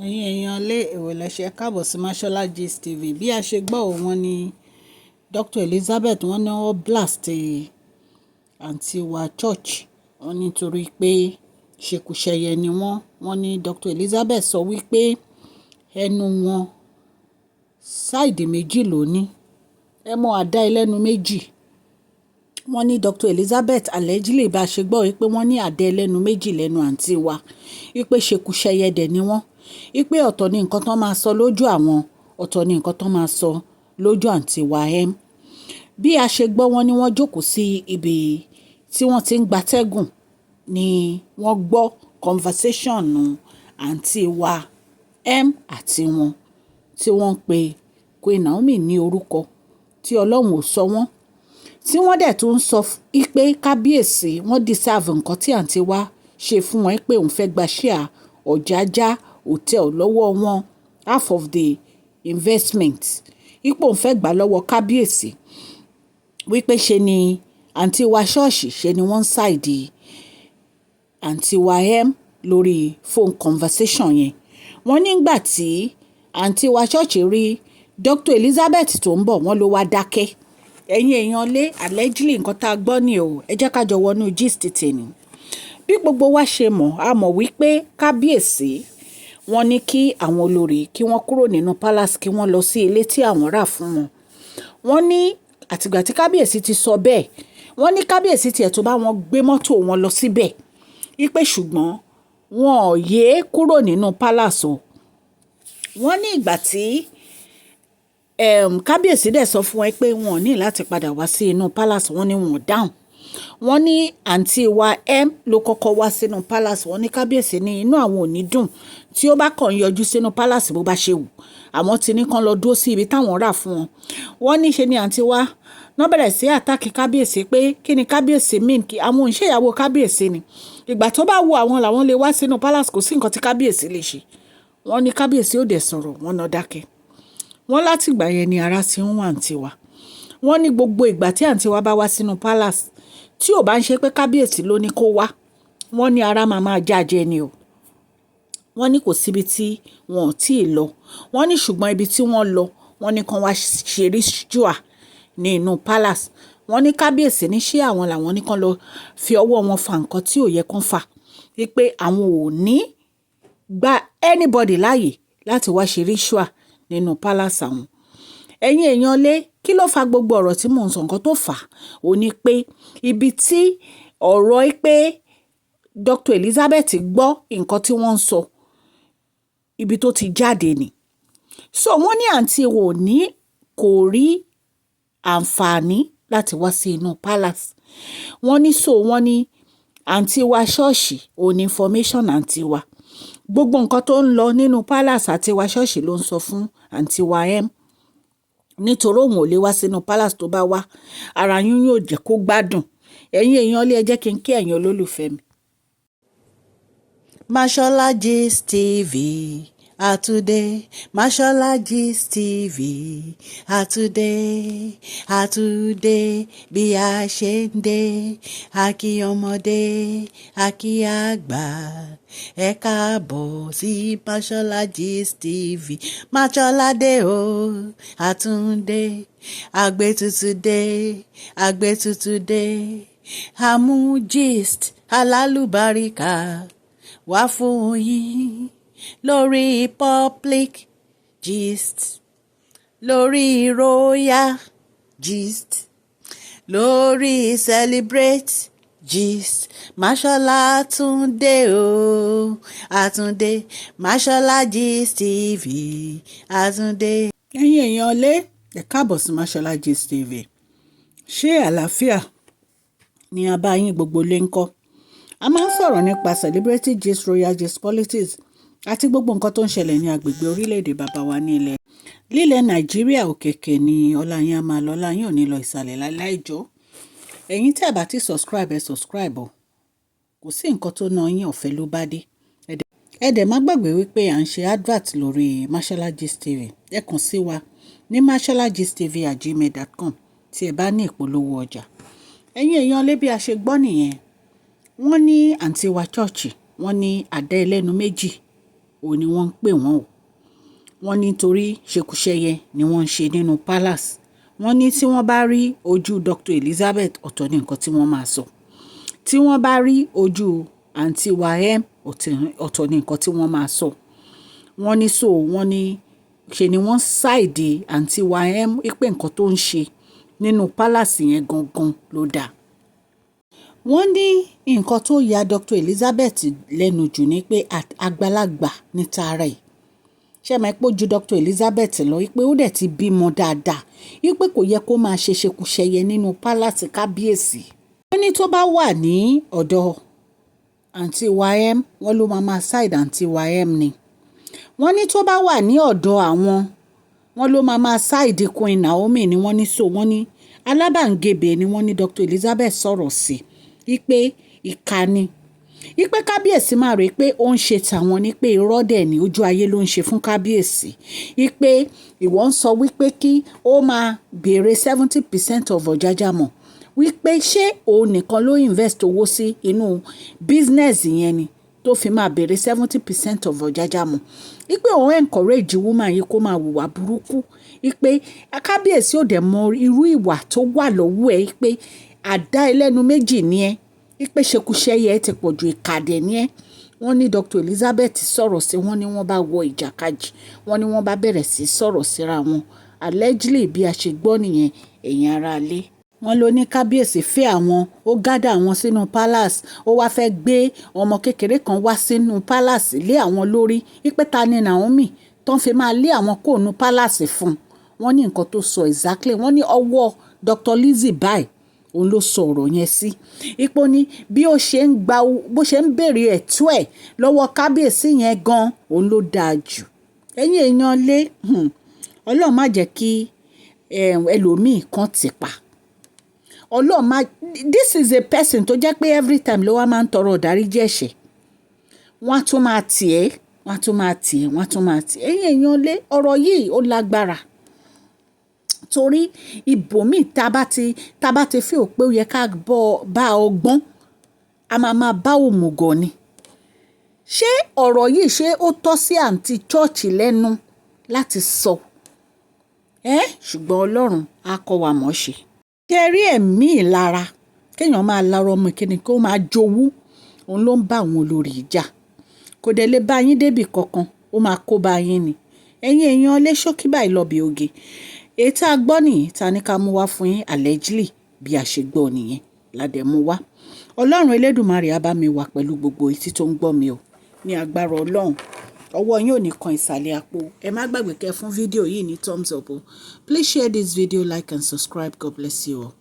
Ẹ̀yin èèyàn lé èwò lẹ́sẹ̀, káàbọ̀ sí Mashola Gist TV. Bí a ṣe gbọ́, wọ́n ní Dr. Elizabeth, wọ́n ní wọ́n blast àǹtí wa church. Wọ́n nítorí pé ṣekúṣẹyẹ ni wọ́n. Wọ́n ní Dr. Elizabeth sọ wípé ẹnu wọn side méjì ló ní. Ẹ mọ àdá ẹlẹ́nu méjì. Wọ́n ní Dr. Elizabeth allegedly, bá ṣe gbọ́ wípé wọ́n ní àdá ẹlẹ́nu méjì lẹ́nu àǹtí wa, wípé ṣekúṣẹyẹ dẹ̀ ni wọ́n, wípé ọ̀tọ̀ ni nǹkan tó máa sọ lójú àwọn, ọ̀tọ̀ ni nǹkan tó máa sọ lójú àǹtí wa m. Bí a ṣe gbọ́, wọ́n ní wọ́n jókòó sí ibi tí wọ́n ti ń gbatẹ́gùn ni wọ́n gbọ́ conversation àǹtí wa m àti wọn tí wọ́n ń pe Queen Naomi ní orúkọ tí Ọlọ́run ò sọ wọ́n, tí wọ́n dẹ̀ tún sọ pé kábíyèsí wọ́n deserve nǹkan tí àǹtí wa ṣe fún wọn, pé òun fẹ́ gba share Ọ̀jájá Hotel lọ́wọ́ wọn, half of the investment, ipò òun fẹ́ gbà lọ́wọ́ kábíyèsí, wípé ṣe ni àǹtí wa ṣọ́ọ̀ṣì ṣe ni wọ́n ń side àǹtí wa m lórí phone conversation yẹn. Wọ́n nígbà tí àǹtí wa ṣọ́ọ̀ṣì rí Dr. Elizabeth tó ń bọ̀, wọ́n ló wá dákẹ́. Ẹ̀yin èèyàn lé, allegedly nǹkan tá a gbọ́ ni o. Ẹ jẹ́ ká jọ wọnú gist tèmi. Bí gbogbo wa ṣe mọ̀, a mọ̀ wípé kábíyèsí wọ́n ní kí àwọn olórí kí wọ́n kúrò nínú palace, kí wọ́n lọ sí ilé tí àwọn rà fún wọn. Wọ́n ní àtìgbà tí kábíyèsí ti sọ bẹ́ẹ̀, wọ́n ní kábíyèsí tiẹ̀ tó bá wọn gbé mọ́tò wọn lọ síbẹ̀, wípé ṣùgbọ́n wọn ò yéé kúrò nínú palace o. Wọ́n ní ìgbà tí kábíyèsí dẹ̀ sọ fún wọn pé wọn ò ní láti padà wá sí inú palace, wọ́n ní wọn ò dáhùn. Wọ́n ní àǹtí wa m ló kọ́kọ́ wá sínú palace. Wọ́n ní kábíyèsí ní inú àwọn ò ní dùn tí ó bá kàn yọjú sínú palace bó bá ṣe wù. Àwọn tí ní kán lọ dúró sí ibi táwọn rà fún wọn. Wọ́n ní ṣe ni àǹtí wa wọ́n bẹ̀rẹ̀ sí attack kábíyèsí pé kí ni kábíyèsí mean, kí àwọn òun ṣèyàwó kábíyèsí ni, ìgbà tó bá wù àwọn làwọn lè wá sínú palace, kò sí nǹkan tí kábíyèsí lè ṣe. Wọ́n ní kábíyèsí ò dẹ̀ sọ̀rọ̀, wọ́n náà dákẹ́. Wọ́n látìgbà yẹn ni ara ti ń wà àǹtí wa. Wọ́n ní gbogbo ìgbà tí àǹtí wa bá wá sínú palace, tí ò bá ń ṣe pé kábíyèsí ló ní kó wá, wọ́n ní ara máa máa jájẹ ni o. Wọ́n ní kò síbi tí wọn ò tí ì lọ. Wọ́n ní ṣùgbọ́n ibi tí wọ́n lọ, wọ́n ní kán wá ṣe ritual ní inú palace. Wọ́n ní kábíyèsí ní ṣé àwọn làwọn ní kán lọ fi ọwọ́ wọn fa nǹkan tí ò yẹ kán fà, wípé àwọn ò ní gba anybody láàyè láti wá ṣe ritual nínú palace àwọn. Ẹ̀yin èèyàn lé, kí ló fa gbogbo ọ̀rọ̀ tí mò ń sọ? Nǹkan tó fà á ò ní pé ibi tí ọ̀rọ̀ pé Dr. Elizabeth gbọ́ nǹkan tí wọ́n ń sọ, ibi tó ti jáde ni. So wọ́n ní àǹtí wo ní kò rí àǹfààní láti wá sí inú palace. Wọ́n ní so wọ́n ní àǹtí wa ṣọ́ọ̀ṣì ò ní information àǹtí wa. Gbogbo nǹkan tó ń lọ nínú palace, àǹtí wa ṣọ́ọ̀ṣì ló ń sọ fún àǹtí wa m, nítorí òun ò lè wá sínú palace. Tó bá wá, ara yín yóò jẹ́ kó gbádùn. Ẹ̀yin èèyàn ilé, ẹ jẹ́ kí n kí ẹ̀yin olólùfẹ́ mi. Mashola Gist TV àtúndé, Mashola Gist TV àtúndé, àtúndé bí a ṣe ń dé. Àkí ọmọdé, àkí àgbà, ẹ káàbọ̀ sí Mashola Gist TV. Mashola dé o, àtúndé, àgbẹ̀tutù dé, àgbẹ̀tutù dé, àmú gist alálùbáríkà wá fún yín lórí public gist, lórí royal gist, lórí celebrate gist. Mashola Túndé o, àtúndé, Mashola Gist TV àtúndé. Ẹ̀yin èèyàn lé, ẹ káàbọ̀ sí Mashola Gist TV. Ṣé àlàáfíà ni a bá yín? Gbogbo lè ń kọ́. A máa ń sọ̀rọ̀ nípa celebrity gist, royal gist, politics àti gbogbo nǹkan tó ń ṣẹlẹ̀ ní agbègbè orílẹ̀-èdè bàbá wa ní ilẹ̀ lílẹ̀ Nàìjíríà. Òkèkè ni ọlá yín á máa lọ, ọlá yín ò ní lọ ìsàlẹ̀ láíláí jọ. Ẹ̀yin tí ẹ bá ti subscribe, ẹ subscribe o. Kò sí nǹkan tó ná yín, ọ̀fẹ́ ló bá dé. Ẹ dẹ̀ má gbàgbé wípé à ń ṣe advert lórí Mashola Gist TV. Ẹ kàn sí wa ní masholagistv@gmail.com tí ẹ bá ní ìpolówó ọjà. Ẹ̀yin èèyàn lé, bí a ṣe gbọ́ nìyẹn. Wọ́n ní àǹtí wa church, wọ́n ní àdá ẹlẹ́nu méjì. Òun ni wọ́n ń pè wọ́n o. Wọ́n ní torí ṣekúṣẹyẹ ni wọ́n ń ṣe nínú palace. Wọ́n ní tí wọ́n bá rí ojú Dr. Elizabeth, ọ̀tọ̀ ní nǹkan tí wọ́n máa sọ. Tí wọ́n bá rí ojú àǹtí wa M, ọ̀tọ̀ ní nǹkan tí wọ́n máa sọ. Wọ́n ní so wọ́n ní ṣe ni wọ́n side àǹtí wa M pé nǹkan tó ń ṣe nínú palace yẹn gangan ló dáa. Wọ́n ní nǹkan tó ya Dr. Elizabeth lẹ́nu jù ni pé àgbàlagbà ní tara ẹ̀. Ṣé ẹ mọ̀ pé ó ju Dr. Elizabeth lọ, wípé ó dẹ̀ ti bímọ dáadáa, wípé kò yẹ kó máa ṣe ṣekúṣẹyẹ nínú palace kábíyèsí. Wọ́n ní tó bá wà ní ọ̀dọ̀ àǹtí wa M, wọ́n ló máa side àǹtí wa M ni. Wọ́n ní tó bá wà ní ọ̀dọ̀ àwọn, wọ́n ló máa side Queen Naomi ni. Wọ́n ní so wọ́n ní alábàǹgebè ni. Wọ́n ní Dr. Elizabeth sọ̀rọ̀ sí wípé ìkà ni, wípé kábíyèsí máa rí pé ó ń ṣe tàwọn, ní pé irọ́ dẹ̀ ní, ojú ayé ló ń ṣe fún kábíyèsí, wípé ìwọ ń sọ wípé kí ó máa béèrè 70% of Ọ̀jájàmọ̀, wípé ṣé òun nìkan ló invest owó sí inú business yẹn ni tó fi máa béèrè 70% of Ọ̀jájàmọ̀, wípé òun encourage woman yìí kó máa hùwà burúkú, wípé kábíyèsí ò dẹ̀ mọ irú ìwà tó wà lọ́wọ́ ẹ̀, wípé àdá ẹlẹ́nu méjì ni ẹ́, wípé ṣekúṣẹyẹ ti pọ̀jù, ìkà dẹ̀ ni ẹ́. Wọ́n ní Dr. Elizabeth sọ̀rọ̀ sí, wọ́n ní wọ́n bá wọ ìjàkadì, wọ́n ní wọ́n bá bẹ̀rẹ̀ sí sọ̀rọ̀ síra wọn. Allegedly, bí a ṣe gbọ́ nìyẹn, ẹ̀yin aráalé. Wọ́n ló ní kábíyèsí fẹ́ àwọn, ó gather àwọn sínú palace, ó wáá fẹ́ gbé ọmọ kékeré kan wá sínú palace lé àwọn lórí, wípé ta ni Naomi tó ń fi máa lé àwọn kó nu palace fún un. Wọ́n ní nǹkan tó sọ exactly, wọ́n ní ọwọ́ Dr. Lizzie báyìí òun ló sọ ọ̀rọ̀ yẹn sí. Ipò ní bí ó ṣe ń gba, bó ṣe ń béèrè ẹ̀tọ́ ẹ̀ lọ́wọ́ kábíyèsí yẹn gan, òun ló dáa jù. Ẹ̀yin èèyàn lé, Ọlọ́run má jẹ́ kí ẹlòmíì kan tì pa. Ọlọ́run má. This is a person tó jẹ́ pé every time ló wá máa ń tọrọ ìdáríjì ẹ̀ṣẹ̀. Wọ́n á tún máa tì ẹ́, wọ́n á tún máa tì ẹ́, wọ́n á tún máa tì ẹ́. Ẹ̀yin èèyàn lé, ọ̀rọ̀ yìí ó lágbára torí ibòmíì tá a bá ti feel pé ó yẹ ká bá ọgbọ́n, a máa máa bá òmùgọ̀ ni. Ṣé ọ̀rọ̀ yìí, ṣé ó tọ́ sí àǹtí church lẹ́nu láti sọ? Ẹ́ ṣùgbọ́n Ọlọ́run á kọ́ wa mọ̀ ṣe. Ṣé ẹ rí ẹ̀mí ìlara kéèyàn máa lara ọmọ kíni kó máa jowú, òun ló ń bá àwọn olórí jà. Kò dẹ̀ lè bá yín débì kankan, ó máa kó bá yín ni. Ẹ̀yin èèyàn lé, ṣókí báyìí lọ bí oge. Èyí tá a gbọ́ nìyí ta ní ká mú wá fún yín. Allegedly, bí a ṣe gbọ́ nìyẹn la dẹ̀ mú wá. Ọlọ́run Elédùmarè á bá mi wà pẹ̀lú gbogbo etí tó ń gbọ́ mi o. Ní agbára Ọlọ́run, ọwọ́ yín ò ní kan ìsàlẹ̀ àpò. Ẹ má gbàgbé kẹ́ fún fídíò yìí ní thumbs up o. Please share this video, like and subscribe. God bless you all.